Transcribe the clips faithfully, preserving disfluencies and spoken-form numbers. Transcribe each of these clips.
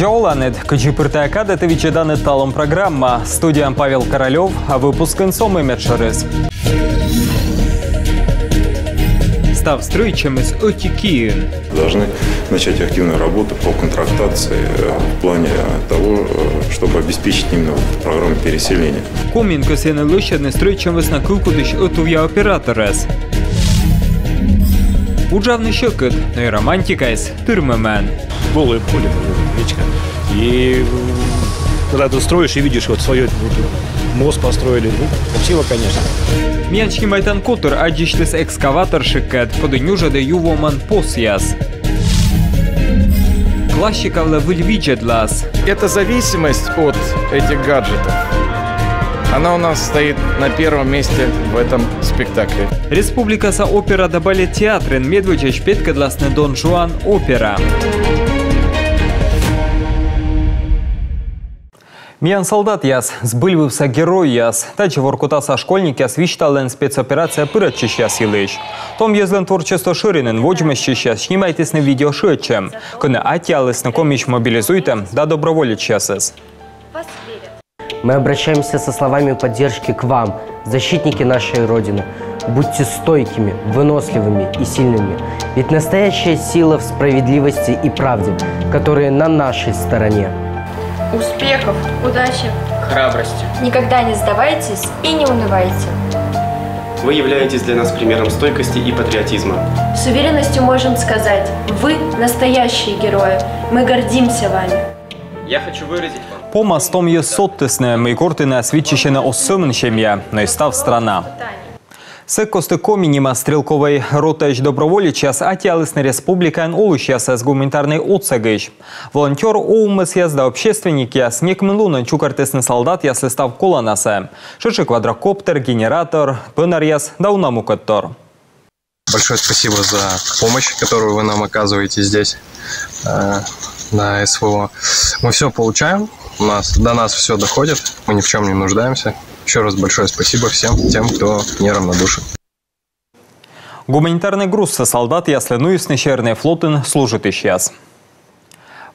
Оланныд, кыдзи пыр тайӧ кадӧ, ті видзӧданныд «Талун» программа. Студияын Павел Королёв, а выпускын со мый медшӧрыс. Став стрӧитчӧмыс ӧти киын. Должны начать активную работу по контрактации, э, в плане того, э, чтобы обеспечить именно программу переселения. Комиын кӧсйӧны лӧсьӧдны стрӧитчӧм вӧсна кывкутысь ӧтувъя операторӧс. Уджавны сьӧкыд, но и романтикаыс тырмымӧн. Голые поля, речка. И, м, когда ты строишь и видишь вот свое, вот, мост построили, ну, красиво, конечно. Миян снимайтан котыр аддзысьліс экскаваторщиккӧд, коді нюжӧдӧ ю вомӧн посъяс. Классика вылӧ выль видзӧдлас. Эта зависимость от этих гаджетов, она у нас стоит на первом месте в этом спектакле. Республикаса опера да балет театрын медводдзаысь петкӧдласны «Дон Жуан» опера. Миян солдатъяс — збыльвывса геройяс. Тадзи воркутасны школьникъяс висьталӧны спецоперацияӧ пырӧдчысьяс йылысь. Том йӧзлӧн творчество шӧринын водзмӧстчысьяс снимайтісны видеошыӧдчӧм, кӧні аттьӧалісны Комиысь мобилизуйтӧм да доброволечьясӧс. Мы обращаемся со словами поддержки к вам, защитники нашей Родины. Будьте стойкими, выносливыми и сильными. Ведь настоящая сила в справедливости и правде, которые на нашей стороне. Успехов, удачи, храбрости. Никогда не сдавайтесь и не унывайте. Вы являетесь для нас примером стойкости и патриотизма. С уверенностью можем сказать, вы настоящие герои. Мы гордимся вами. Я хочу выразить вам Помас том йӧз содтісны, мый кортынаяс виччысьӧны оз сӧмын семья, но и став страна. Сэк кості Коми нима стрелковӧй ротаысь доброволечьяс аттьӧалісны республикаын олысьясӧс гуманитарнӧй отсӧгысь. Волонтёр овмӧсъяс да общественникъяс некымын лунӧн чукӧртісны солдатъяслы став коланасӧ. Сэтшӧм квадрокоптер, генератор, пӧнаръяс да уна мукӧдтор. Большое спасибо за помощь, которую вы нам оказываете здесь, э, на СВО. Мы все получаем, у нас, до нас все доходит, мы ни в чем не нуждаемся. Еще раз большое спасибо всем тем, кто неравнодушен. Гуманитарнӧй грузсӧ солдатъяслы нуисны Севернӧй флотын служитысьяс.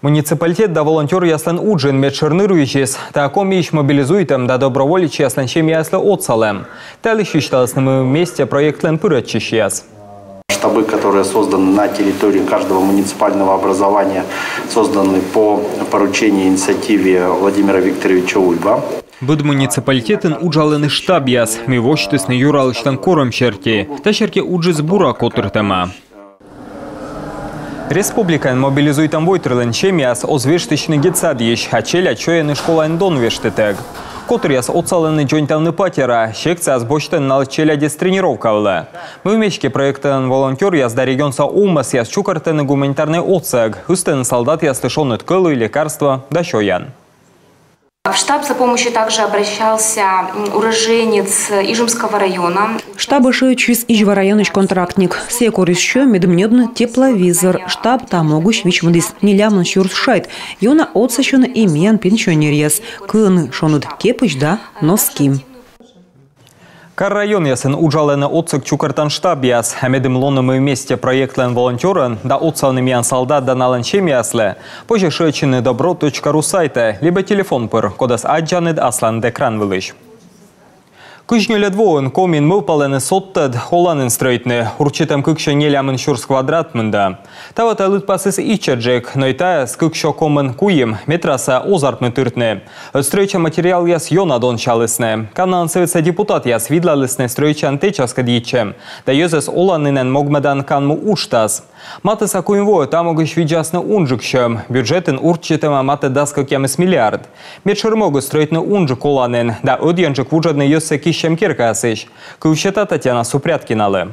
Муниципалитет да волонтёръяслӧн уджын медшӧр нырвизьыс — тайӧ Комиысь мобилизуйтӧм да доброволечьяслӧн семьяяслы отсалӧм. Та йылысь висьталісны «Мы вместе» проектлӧн пырӧдчысьяс. Штабы, которые созданы на территории каждого муниципального образования, созданы по поручению, инициативе Владимира Викторовича Уйба. Быд муниципалитетын уджалӧны штабъяс, мый восьтісны юралысьлӧн корӧм серти. Та серти уджыс бура котыртӧма. Республикаын мобилизуйтӧм войтырлӧн семьяяс оз вештысьны детсадйысь, а челядь сёйӧны школаын дон вештытӧг. Котыръяс отсалӧны дзоньтавны патераӧ, секцияяс босьтӧны налы челядьӧс тренировка вылӧ. «Мы вместе» проектлӧн волонтёръяс да регионса овмӧсъяс чукӧртӧны гуманитарнӧй отсӧг, ыстӧны солдатъяслы шоныд кӧлуй, лекарство да сёян. В штаб за помощью также обращался м, уроженец Ижемского района. Штабӧ шыӧдчис Изьва районысь контрактник. Сійӧ корис сьӧм, медым ньӧбны тепловизор. Штаб та могысь вичмӧдіс нелямын сюрс шайт. Ёна отсасьӧны и миян пенсионеръяс. Кыӧны шоныд кепысь да носки. Кар-районъясын уджалӧны отсӧг чукӧртан штабъяс. А медым лоны «Мы вместе» проектлӧн волонтёрӧн да отсавны миян солдат да налӧн семьяяслы, позьӧ шыӧдчыны добро точка ру сайтӧ либӧ телефон пыр, кодӧс аддзанныд асланыд экран вылысь. Кызь нёльӧд воын Комиын мӧвпалӧны содтӧд оланін стрӧитны. Урчитӧм кыксё нелямын сюрс квадрат мында. Таво тайӧ лыдпасыс ичӧтджык, но и тайӧс кыксё комын куим метрасӧ оз артмы тыртны. Ӧд стрӧитчан материалъяс ёна донсялісны. Каналан Сӧветса депутатъяс видлалісны стрӧитчан тэчаскӧд йитчӧм да йӧзӧс оланінӧн могмӧдан канму уджтас. Матысса куим воӧ та могысь видзасны унджык сьӧм. Бюджетын урчитӧма матӧ дас кӧкъямыс миллиард. Медшӧр могыс — стрӧитны унджык оланін да ӧдйӧджык вуджӧдны йӧзсӧ киссьӧм керкаясысь. Кыв сета Татьяна Супряткиналы.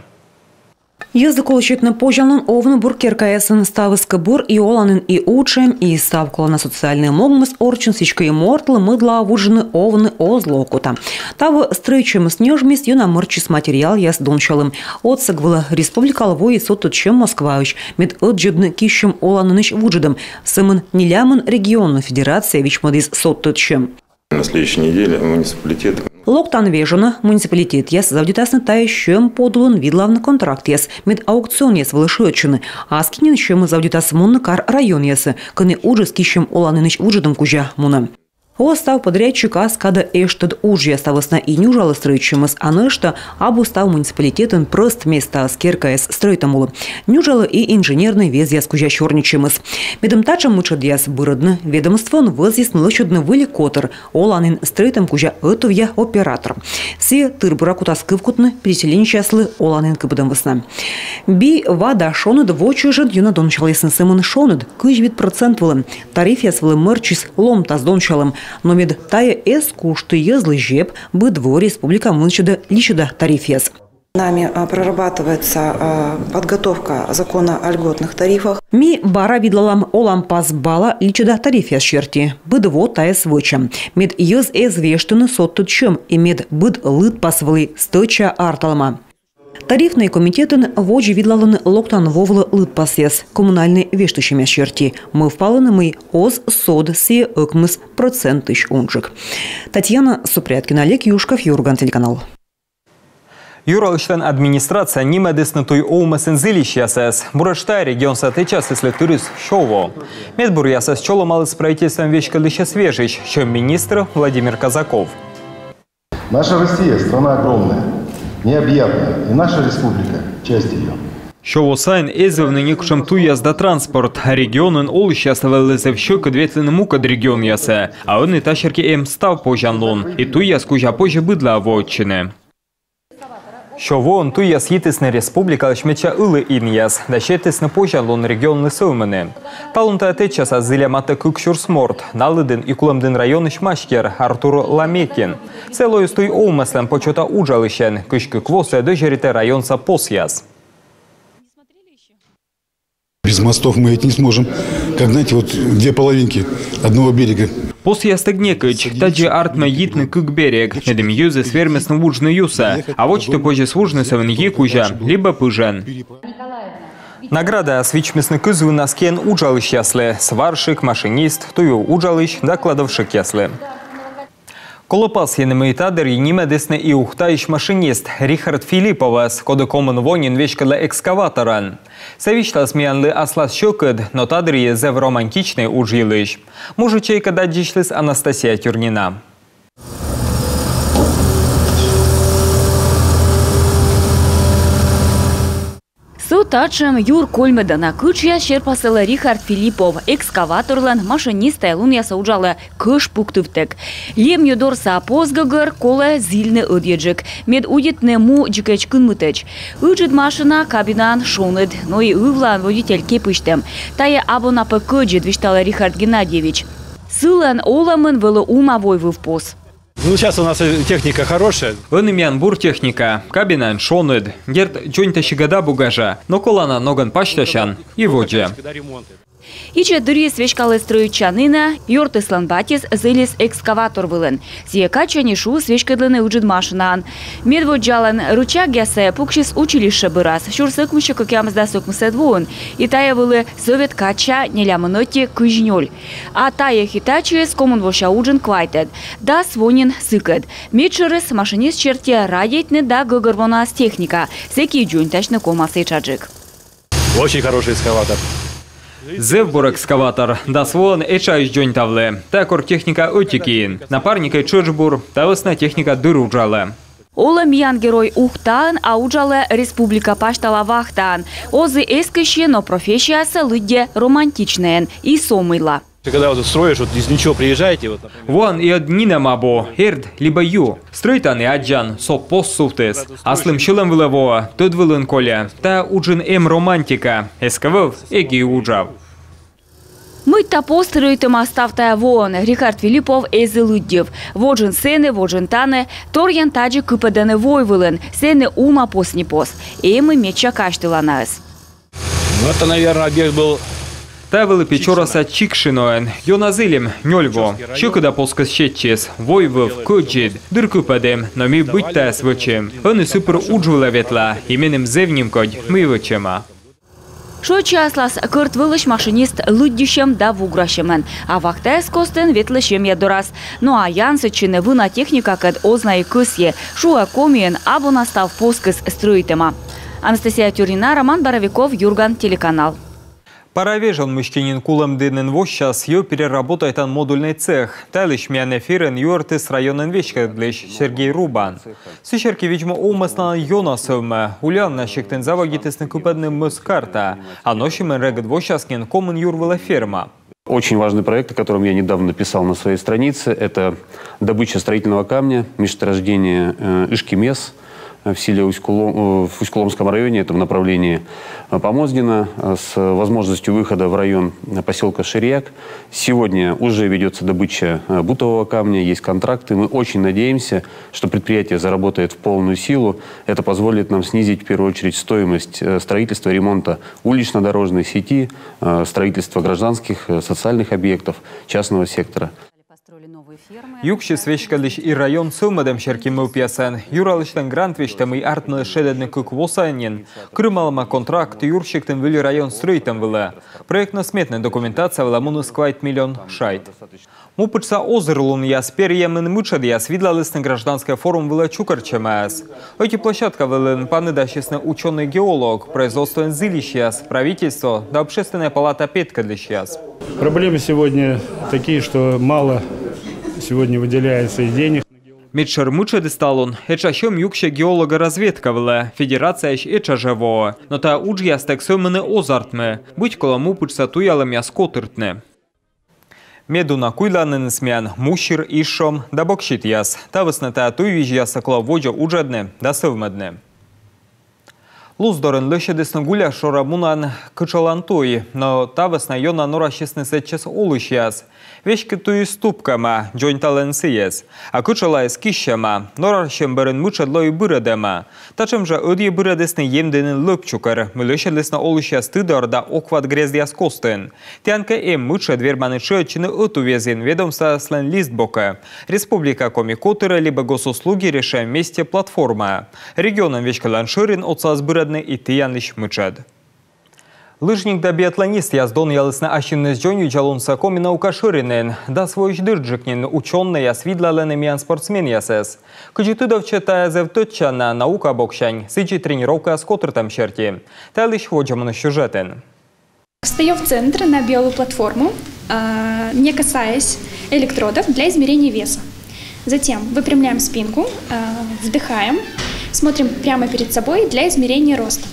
Йӧзлы колӧ сетны позянлун овны бур керкаясын. Ставыс кӧ бур, и оланін, и уджӧм, и став колана социальнӧй могмыс орччӧн, сідзкӧ и мортлы мӧдлаӧ вуджны овны оз ло окота. Таво стрӧитчӧмыс нёжмис, ёна мӧрччис материалъяс донсьӧмлы. Отсӧг вылӧ республикалы воис содтӧд сьӧм Москваысь, мед ӧддзӧдны киссьӧм оланінысь вуджӧдӧм. Сӧмын нелямын регионлы федерация вичмӧдіс содтӧд сьӧм. На следующей неделе муниципалитет... Локтан вежонӧ муниципалитетъяс заводитасны тайӧ сьӧм подулын видлавны контрактъяс, мед аукционъяс вылӧ шыӧдчыны. Аски нин сьӧмыс заводитас мунны кар-районъясӧ, кӧні уджыс киссьӧм оланінысь вуджӧдӧм кузя мунӧ. Оз став подрядчик ас кадӧ эштӧд уджъяс, та вӧсна и нюжалӧ стрӧитчӧмыс, а нӧшта абу став муниципалитетын прӧст местаыс керкаяс стрӧитӧм улӧ. Нюжалӧ и инженернӧй везъяс кузя сёрнитчӧмыс. Медым татшӧм мытшӧдъяс бырӧдны, ведомствоын вӧзйисны лӧсьӧдны выль котыр оланін стрӧитӧм кузя ӧтувъя оператор. Сійӧ тыр-бура кутас кывкутны переселенецъяслы оланін кыпӧдӧм вӧсна. Би ва да шоныд во чӧжӧн ёнадонсялісны сӧмын шоныд, кызь вит процент вылӧ. Тарифъяс вылӧ мӧрччис ломтас донсялӧм. Но мед тайӧ эз кушты йӧзлы зеп, быд во республика мынсьӧдӧ личӧда тарифъяс. Нами, а, прорабатывается, а, подготовка закона о льготных тарифах. Ми бара видлалам оланпас бала личӧда тарифъяс серти. Быд во тайӧс вӧчам. Мед йӧз эз вештыны содтӧд сьӧм и мед быд лыдпас вӧлі стӧча арталӧма. Тарифнӧй комитетын водзӧ видлалӧны локтан во вылӧ лыдпасъяс коммунальнӧй вештысьӧмъяс серти. Мӧвпалӧны, мый оз сод сійӧ ӧкмыс процентысь унджык. Татьяна Супряткина, Олег Юшков, «Юрган» телеканал. Юралысьлӧн администрацияын нимӧдісны туй овмӧсын зільысьясӧс. Буретш тайӧ регионса тэчасыслы тырис сё во. Медбуръясӧс чолӧмаліс правительствоӧн веськӧдлысьӧс вежысь, сьӧм министр Владимир Казаков. Наша Россия — страна огромная, необъятная, и наша республика — часть её. Сё во сайын эз вӧвны некутшӧм туйяс да транспорт. Регионын олысьяслы вӧлі зэв сьӧкыд ветлыны мукӧд регионъясӧ. А ӧні та серти эм став позянлун. И туйяс кузя позьӧ быдлаӧ воӧдчыны. Сё воын туйяс йитісны республикалысь медся ылі инъяс да сетісны позянлун регионлы сӧвмыны. Талун тайӧ тэчасас зіля матӧ кык сюрс морт, на лыдын и Кулӧмдін районысь мастер Артур Ламекин. Сійӧ лоис туй овмӧслӧн почёта уджалысьӧн, кызь кык во сійӧс дӧзьӧритӧ районса посъяс. Без мостов мы это не сможем, как, знаете, вот две половинки одного берега. Посъястӧг некыдз, тадзи артмӧ йитны кык берег, медым йӧзыс вермисны вуджны юсӧ, а водзті позис вуджны сӧмын йи кузя либӧ пыжӧн. Наградаяс вичмисны кызвыннас киӧн уджалысьяслы: сварщик, машинист, туйвыв уджалысь да кладовщикъяслы. Колӧ пасйыны, мый та дырйи нимӧдісны и Ухтаысь машинист Рихард Филипповӧс, коді комын во нин веськӧдлӧ экскаваторӧн. Сійӧ висьталіс миянлы аслас сьӧкыд, но та дырйи зэв романтичнӧй удж йылысь. Мужичӧйкӧд аддзысьліс Анастасия Тюрнина. Со татшӧм юр кольмӧдана кытшъяс серпасалӧ Рихард Филиппов. Экскаваторлӧн машинистӧй лунъясӧ уджалӧ кӧш пуктывтӧг. Лемйӧ дорса пос гӧгӧр колӧ зільны ӧдйӧджык, мед удитны му дзикӧдз кынмытӧдз. Ыджыд машина кабинаын шоныд, но и ывлаын водитель кепысьтӧм. Тайӧ абу на пӧ кӧдзыд, висьталӧ Рихард Геннадьевич. Сылӧн олӧмын вӧлі уна войвыв пос. Ну, сейчас у нас, э, техника хорошая. Ӧні миян бур техника, кабинаын шоныд. Дерт, дзоньтасигӧн абу гажа, но колана ногӧн пасьтасян и водзӧ. Ичӧт дырйи веськаліс стрӧитчанінӧ, ёртыслӧн батьыс зілис экскаватор вылын. Сійӧ кадсянь и шуис веськӧдлыны ыджыд машинаӧн. Медводдзалӧн рычагъяссӧ пуксис училище бӧрас сюрс ӧкмыссё кӧкъямысдас ӧкмысӧд воын. И тайӧ вӧлі сӧвет кадся нелямын ӧти кызь нёль. А тайӧ Хитачиыс комын вося уджын квайтӧд. Дас во нин сыкӧд. Медшӧрыс, машинист серти радейтны да гӧгӧрвонаыс техника. Сэки дзоньтасьны ковмас этшаджык. Очень хороший экскаватор. Зэв бур экскаватор. Дас воӧн этшаысь дзоньтавлі. Та кор техника ӧти киын. Напарникӧй тшӧтш бур, та вӧсна техника дыр уджалӧ. Олӧ миян герой Ухтаын, а уджалӧ республика пасьтала вахтаын. Оз и эскыссьы, но профессиясӧ лыддьӧ романтичнӧйӧн и со мыйла. Ты когда вот строишь, вот из ничего приезжаете, вот, например. Воан и ӧд нинӧм абу, эрд либӧ ю. Стрӧитан и аддзан, со пос сувтіс. Аслым сьӧлӧм вылӧ воӧ, тӧд вылын кольӧ. Та уджын эм романтика. Эскӧ вӧв, эгӧ и уджав. Мыйта пос стрӧитӧма став тайӧ воӧн, Рихард Филиппов эз и лыддьыв. Во джын сэні, во джын тані, торйӧн тадзи кыпӧдӧны войвылын, сэні уна посни пос. Эм и медся казьтыланаыс. Ну, это, наверное, объект был. Тайӧ вӧлі Печораса чик шинӧн. Ёна зільӧм, нёль во. Сьӧкыда поскӧс сетчис, войвыв, кӧдзыд. Дыр кыпӧдім, но ми быть тайӧс вӧчим. Ӧні сы пыр удж вылӧ ветла, и меным зэв нимкодь, мый вӧчӧма. Шойччаслас кӧрт вылысь машинист лыддьысьӧм да вуграсьӧмӧн. А вахтаяс костын ветлӧ семья дорас. Но а янсӧдчыны вына техникакӧд оз на и кӧсйы, шуӧ, Комиын абу на став поскыс стрӧитӧма. Анастасия Тюрнина, Роман Боровиков, «Юрган» телеканал. Паровежон мысти нин Кулӧмдінын воссяс йӧв переработайтан модульнӧй цех. Та йылысь миян эфирын юӧртіс районӧн веськӧдлысь Сергей Рубан. Сы серти, видз-м, овмӧсналӧн ёна сӧвмӧ. Ульяновск сиктын заводитісны кыпӧдны мӧс карта. А носимӧн регыд восяс нин комын юр вылӧ ферма. Очень важный проект, о котором я недавно писал на своей странице, это добыча строительного камня, месторождение э, Ишкимес э, в селе Усть-Кулом, э, в Усть-Куломском районе, это в направлении э, Помоздина, э, с возможностью выхода в район э, поселка Ширьяк. Сегодня уже ведется добыча э, бутового камня, есть контракты. Мы очень надеемся, что предприятие заработает в полную силу. Это позволит нам снизить в первую очередь стоимость э, строительства, ремонта улично-дорожной сети, э, строительства гражданских э, социальных объектов частного сектора. Юксис веськӧдлысь и район сӧвмӧдӧм серти мӧвпъясӧн. Юралысьлӧн грант весьтӧ, мый артмыліс шедӧдны кык во сайын нин, кырымалӧма контракт юрсиктын выль район стрӧитӧм вылӧ. Проектно-сметнӧй документация вылӧ муніс квайт миллион шайт. Му пытшса озырлунъяс перйӧмын мытшӧдъяс видлалісны гражданскӧй форум вылӧ чукӧртчӧмаяс. Ӧти площадка вылын паныдасисны учёнӧй-геолог, производствоын зільысьяс, правительство да общественнӧй палата петкӧдлысьяс. Проблемы сегодня такие, что мало сегодня выделяется и денег. Медшӧр мытшӧдыс талун — этша сьӧм юксьӧ геологоразведка вылӧ, федерацияысь этша жӧ воӧ. Но та уджъястӧг сӧвмыны оз артмы. Быть колӧ му пытшса туялӧмъяс котыртны. Медуна куйланіныс миян мусир, изшом да бокситъяс. Та вӧсна та туйвизьяссӧ колӧ водзӧ уджӧдны да сӧвмӧдны. Луздорын лӧсьӧдісны гуляш шорӧ мунан кытшолан туй, но та вӧсна ёна норасисны сэтчӧс олысьяс. Веськыд туйыс тупкӧма, дзоньталӧны сійӧс. А кытшолаыс киссьӧма. Норасьӧм бӧрын мытшӧд лои бырӧдӧма. Татшӧм жӧ ӧдйӧ бырӧдісны Емдінын лӧп чукӧр, мый лӧсьӧдлісны олысьяс Тыдор да Окват грездъяс костын. Тіян кӧ эм мытшӧд, верманныд шыӧдчыны ӧтуввезйын ведомствояслӧн лист бокӧ, Республика Коми котырӧ либӧ Госуслуги «Решаем вместе» платформаӧ. Регионӧн веськӧдлан шӧрин отсалас бырӧдны и тіянлысь мытшӧд. Лыжник да биатлонистъяс донъялісны ассьыныс дзоньвидзалунсӧ Коми наука шӧринын. Дас воысь дырджык нин учёнӧйяс видлалӧны миян спортсменъясӧс. Кыдзи тыдовтчӧ, тайӧ зэв тӧдчана наука боксянь, сідзи тренировкаяс котыртӧм серти. Та йылысь водзӧ миян сюжетын. Встаём в центр на белую платформу, а, не касаясь электродов, для измерения веса. Затем выпрямляем спинку, а, вдыхаем, смотрим прямо перед собой для измерения роста.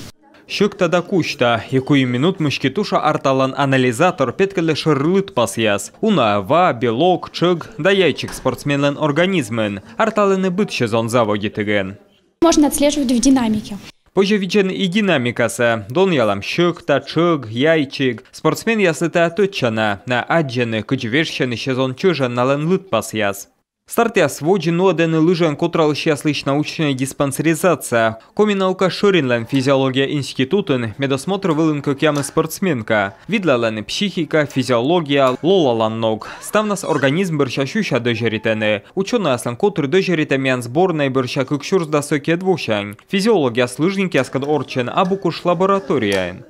Сьӧкта да кусьта, и куим минут мысти туша арталан анализатор петкӧдлӧ шӧр лыдпасъяс. Уна ва, белок, тшӧг да яйчик спортсменлӧн организмын. Арталӧны быд сезон заводитігӧн. Можно отслеживать в динамике. Позьӧ видзӧны и динамикасӧ. Донъялам сьӧкта, тшӧг, яйчик. Спортсменъяслы тайӧ тӧдчана. Найӧ аддзӧны, кыдзи вежсьӧны сезон чӧжӧн налӧн лыдпасъяс. Стартъяс водзын нуӧдӧны лыжиӧн котралысьяслысь научнӧй диспансеризация. Коми наука шӧринлӧн физиология институтын медосмотр вылын кӧкъямыс спортсменка. Видлалӧны психика, физиология, лолалан ног. Ставнас организм бӧрся сюся дӧзьӧритӧны. Учёнӧйяслӧн котыр дӧзьӧритӧ миян сборнӧй бӧрся кык сюрс дас ӧкмысӧд восянь. Физиологъяс лыжникъяскӧд орччӧн абу куш лабораторияын.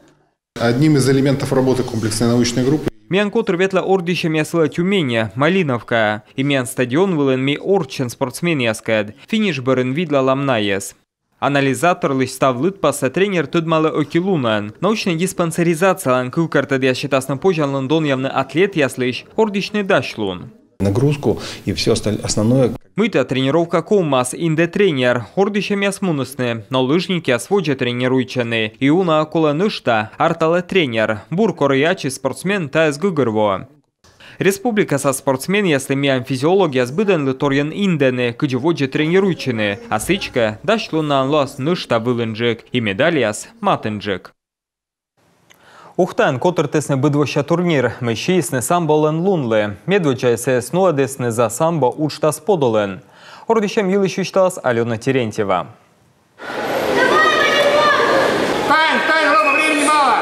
Одним из элементов работы комплексной научной группы. Миян котыр ветлӧ ордйысьӧмъяс вылӧ Тюменьӧ, Малиновкаӧ. И миян стадион вылын ми орччӧн спортсменъяскӧд. Финиш бӧрын видлалам найӧс. Анализаторлысь став лыдпассӧ тренер тӧдмалӧ ӧти лунӧн. Научнӧй диспансеризациялӧн кывкӧртӧдъяс сетасны позянлун донъявны атлетъяслысь ордйысьны дасьлун. Нагрузку и всё осталь-, основное. Мыйта тренировка ковмас, индӧ тренер. Ордйысьӧмъяс мунісны, но лыжникъяс водзӧ тренируйтчӧны. И уна колӧ нӧшта, арталӧ тренер. Бур, кор и ачыс спортсмен тайӧс гӧгӧрвоӧ. Республикаса спортсменъяслы миян физиологъяс быдӧнлы торйӧн индӧны, кыдзи водзӧ тренируйтчыны, а сідзкӧ, дасьлунаӧн лоас нӧшта вылынджык и медальяс матынджык. Ухтаын котыртісны быдвося турнир, мый сиисны самболӧн лунлы. Медводдзаыс сійӧс нуӧдісны «За самбо» уджтас подулын. Ордйысьӧм йылысь висьталас Алёна Терентьева. Тайм, тайм, Рома, времени мало.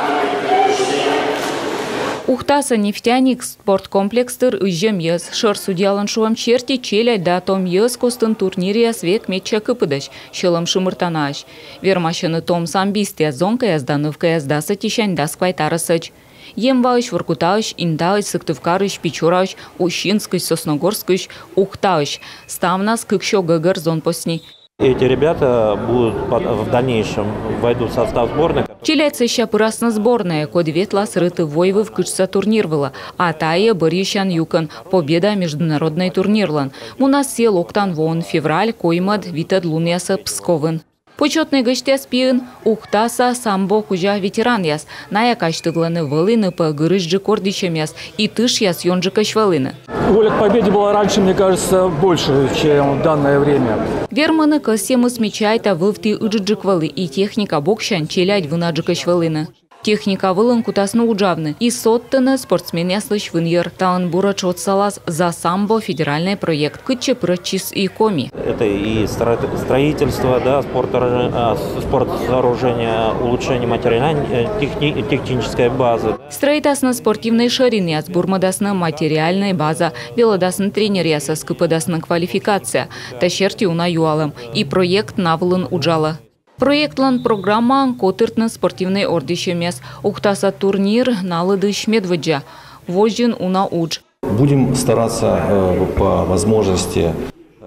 Ухтаса «Нефтяник» спорткомплекс тыр ызем йӧз. Шӧр судьялӧн шуӧм серти, челядь да том йӧз костын турниръяс век медся кыпӧдӧсь, сьӧлӧм шымыртанаӧсь. Вермасьӧны том самбистъяс, зонкаяс да нывкаяс дас ӧтисянь дас квайт арӧсӧдз. Емваысь, Воркутаысь, Интаысь, Сыктывкарысь, Печораысь, Усинскысь, Сосногорскысь, Ухтаысь. Ставнас кыксё гӧгӧр зонпосни. Эти ребята будут под- в дальнейшем войдут в состав сборной. Челядь сэсся пырасны сборнӧйӧ, коді ветлас Рытыв Войвыв кытшса турнир вылӧ, а тайӧ бӧрйысян юкӧн «Победа» международнӧй турнирлӧн. Мунас сійӧ локтан воын февраль коймӧд-витӧд лунъясӧ Псковын. Почётнӧй гӧсьтъяс пиын Ухтаса самбо кузя ветеранъяс. Найӧ казьтывлӧны: вӧліны пӧ гырысьджык ордйысьӧмъяс, и тышъяс ёнджыкӧсь вӧліны. Воля к победе была раньше, мне кажется, больше, чем в данное время. Вермыны кӧсйӧмыс, ме чайта, вывті ыджыдджык вӧлі, и техника боксянь челядь вынаджыкӧсь вӧліны. Техника вылын кутасны уджавны и содтыны спортсменъяслысь вынйӧр. Таын буретш отсалас «За самбо» федеральнӧй проект, кытчӧ пырӧдчис и Коми. Это и стро- строительство, да, спорт, а, с- спортсооружения, улучшение материально-технической базы. Стрӧитасны спортивнӧй шӧринъяс, бурмӧдасны материальнӧй база, велӧдасны тренеръясӧс, кыпӧдасны квалификация. Та серти уна юалӧм. И проект на вылын уджалӧ. Проектлӧн программаын котыртны спортивнӧй ордйысьӧмъяс. Ухтаса турнир на лыдысь медводдза. Возьын уна удж. Будем стараться, э, по возможности.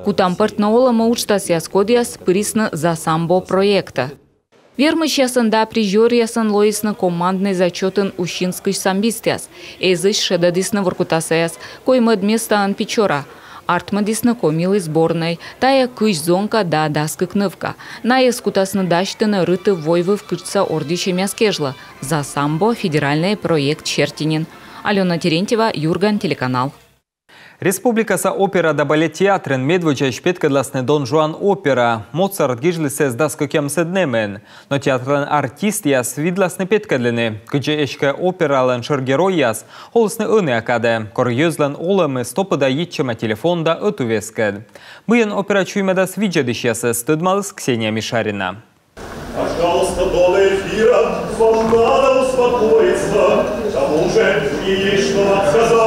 Кутам пӧртны олӧмӧ уджтасъяс, кодъяс пырисны «За самбо» проектӧ. Вермысьясӧн да призёръясӧн лоисны команднӧй зачётын усинскысь самбистъяс. Эзысь шедӧдісны воркутасаяс, коймӧд местаӧн Печора. Артмӧдісны Комилы сборнӧй. Тайӧ кызь зонка да дас кык нывка. Найӧс кутасны дасьтыны Рытыв-Войвыв кытшса ордйысьӧмъяс кежлӧ. «За самбо» федеральнӧй проект серти нин. Алёна Терентьева, «Юрган» телеканал. Республикаса опера да балет театрын медводдзаысь петкӧдласны «Дон Жуан» опера. Моцарт гижліс сійӧс дас кӧкъямысӧд нэмын. Но театрлӧн артистъяс видласны петкӧдлыны, кыдзи эськӧ опералӧн шӧр геройяс олісны ӧнія кадӧ, кор йӧзлӧн олӧмыс топыда йитчӧма телефон да ӧтуввезкӧд. Мыйӧн опера чуймӧдас видзӧдысьясӧс, тӧдмаліс Ксения Мишарина. Пожалуйста, Дона Эльвира, вам надо успокоиться. К тому же мне есть что вам сказать.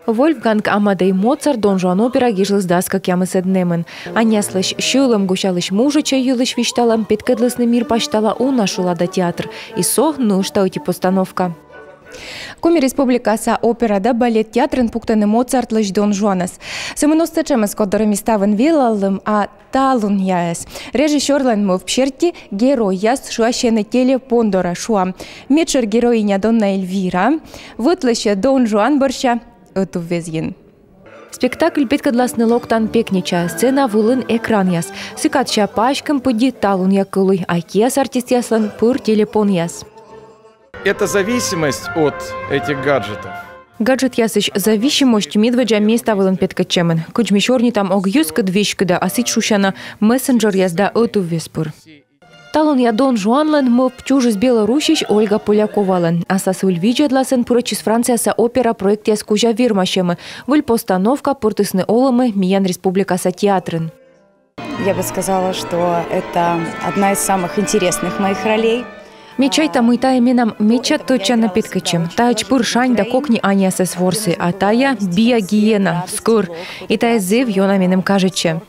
Вольфганг Амадей Моцарт «Дон Жуан» опера гижліс дас кӧкъямысӧд нэмын. Аньяслысь сьӧлӧм гусялысь мужичӧй йылысь висьталӧм петкӧдлісны мир пасьтала уна шылада театр. И со нӧшта ӧти постановка. Коми Республикаса опера да балет театрын пуктӧны Моцартлысь «Дон Жуанӧс». Сӧмын оз сэтшӧмӧс, коддор ми ставӧн велалам, а талунъяӧс. Режиссёрлӧн мӧвп серти, геройяс шыасьӧны телепон дорӧ. Шуам, медшӧр героиня Дона Эльвира вӧтлӧ Дон Жуан бӧрся ӧтуввезйын. Спектакль петкӧдласны локтан пекничаӧ, сцена вылын экранъяс. Сыкӧд сэсся паськӧм пыдди талунъя кӧлуй, а киас артистъяслӧн пыр телепонъяс. Это зависимость от этих гаджетов. Гаджетъясысь зависимость медводдза места вылын петкӧдчӧмын. Кыдз ми сёрнитам ог йӧзкӧд веськыда, а сідз шусяна мессенджеръяс да ӧтуввез пыр. Талунъя Дон Жуанлӧн мӧвп чужис Белоруссияысь Ольга Поляковалӧн. Аслас выль видзӧдласӧн пырӧдчис Францияса опера проектъяс кузя вермасьӧмӧ. Выль постановка пыртісны олӧмӧ миян республикаса театрын. Я бы сказала, что это одна из самых интересных моих ролей. Ме чайта, мый тайӧ менам медся тӧдчана петкӧдчӧм. Таӧдз пыр шань да кокни аньясӧс ворсі, а тайӧ биа гиена, скӧр. И тайӧ зэв ёна меным кажитчӧ.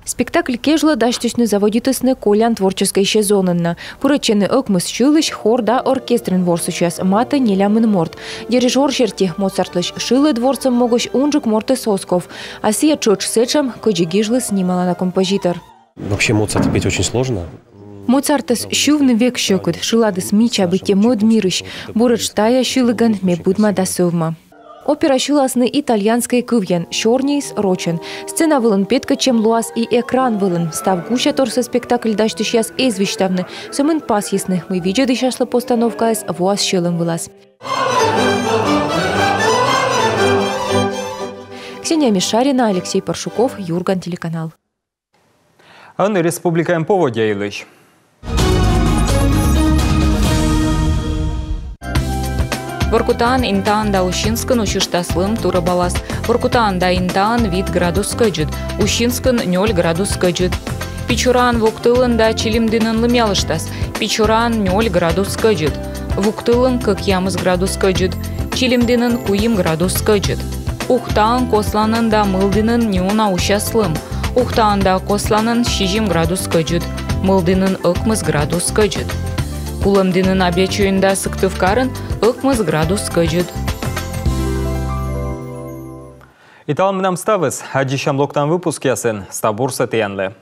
Спектакль кежлӧ дасьтысьны заводитісны колян творческӧй сезонын на. Пырӧдчӧны ӧкмыс сьылысь, хор да оркестрын ворсысьяс, матӧ нелямын морт. Дирижёр серти, Моцартлысь шылыд ворсӧм могысь унджык мортыс оз ков. А сійӧ тшӧтш сэтшӧм, кыдзи гижліс нималана композитор. Вообще Моцарта петь очень сложно. Моцартӧс сьывны век сьӧкыд, шыладыс мича, быттьӧ мӧд мирысь. Буретш тайӧ сьылігӧн ме быдма да сӧвма. Опера сьыласны итальянскӧй кывйӧн, сёрниыс рочӧн. Сцена вылын петкӧдчӧм лоас и экран вылын. Став гусяторсӧ спектакль дасьтысьяс эз висьтавны, сӧмын пасйисны, мый видзӧдысьяслы постановкаыс воас сьӧлӧм вылас. Ксения Мишарина, Алексей Паршуков, «Юрган» телеканал. Ӧні республикаын поводдя йылысь. Воркутаын, Интаын да Усинскын усьыштас лым, турӧбалас. Воркутаын да Интаын вит градус кӧдзыд, Усинскын нёль градус кӧдзыд. Печораын, Вуктылын да Чилимдінын лымъялыштас. Печораын нёль градус кӧдзыд. Вуктылын кӧкъямыс градус кӧдзыд, Чилимдінын куим градус кӧдзыд. Ухтаын, Косланын да Мылдінын нюна усяс лым. Ухтаын да Косланын сизим градус кӧдзыд, Мылдінын ӧкмыс градус кӧдзыд. Кулӧмдінын, Абъячойын да Сыктывкарын ӧкмыс градус кӧдзыд. И талун менам ставыс. Аддзысям локтан выпускъясын. Став бурсӧ тіянлы.